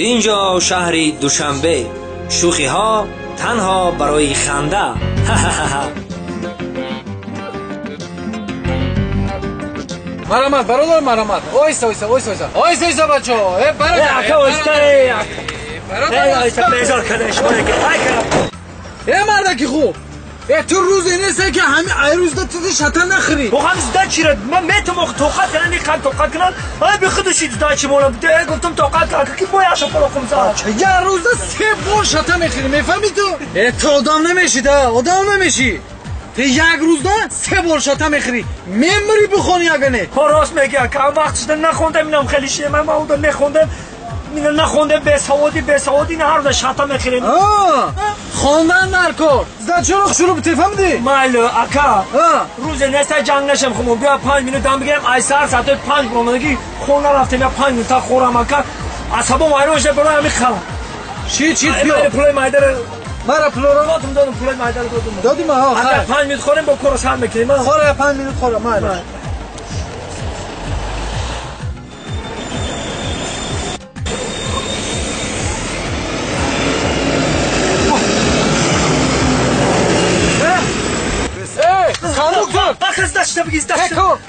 Инҷо шаҳри Душанбе. Шӯхиҳо танҳо барои ханда. Ха-ха-ха. Марамат, бародар, марамат. Ойса, ойса, ойса, ойса. Ойса, ойса, бачо. Э, бародар. Э, ака, ойса, э, ака. Бародар, э, ойса, безор кардани шумо ки. Ай кардам. Э, мардаки хуб. Э, ту рӯзе несте ки ҳами ай рӯзда ту шата нахӯрӣ. Воқеан сдачира ман метавонам тоқат кунам, ин тоқат кунам. Ай би худаш сдачи монам. Э, гуфтам тоқат кун, ака ки бояд шапало хумса. Як рӯзда се бор шата мехӯрӣ, мефаҳмӣ ту? Э, ту одам намешӣ да, одам намешӣ. Ту як рӯзда се бор шата мехӯрӣ. Мемирӣ бихонӣ агар не. Ҳо, рост мегӣ, ака. Вақт шуда нахондам, инам хеле ши. Ман уда мехондам. Ина нахондам, бесаводӣ, бесаводӣ, на ҳар рӯза шата мехӯрем. Хондан дар кор. Сдачаро шурӯъ бите, фаҳмидӣ? Майли, ака. Рӯзе неста ҷанг нашем хумон. Биё 5 минут дам бигирем, ай сар соати 5 буромадагӣ хона рафтем, я 5 минута хӯрам, ака. Асабом вайрон шуда барои ҳамин хала. Чӣ, чӣ, биё. Пулои майдара Мара пулоро додум, додум, пулои майдара додум. Додим, ҳа, ака, хайр. 5 минут хӯрем, бо корро сар мекунем, а? Хӯра, я 5 минут хӯра, майли. Кондуктор! Бахр, сдача бигир, сдача. Кор.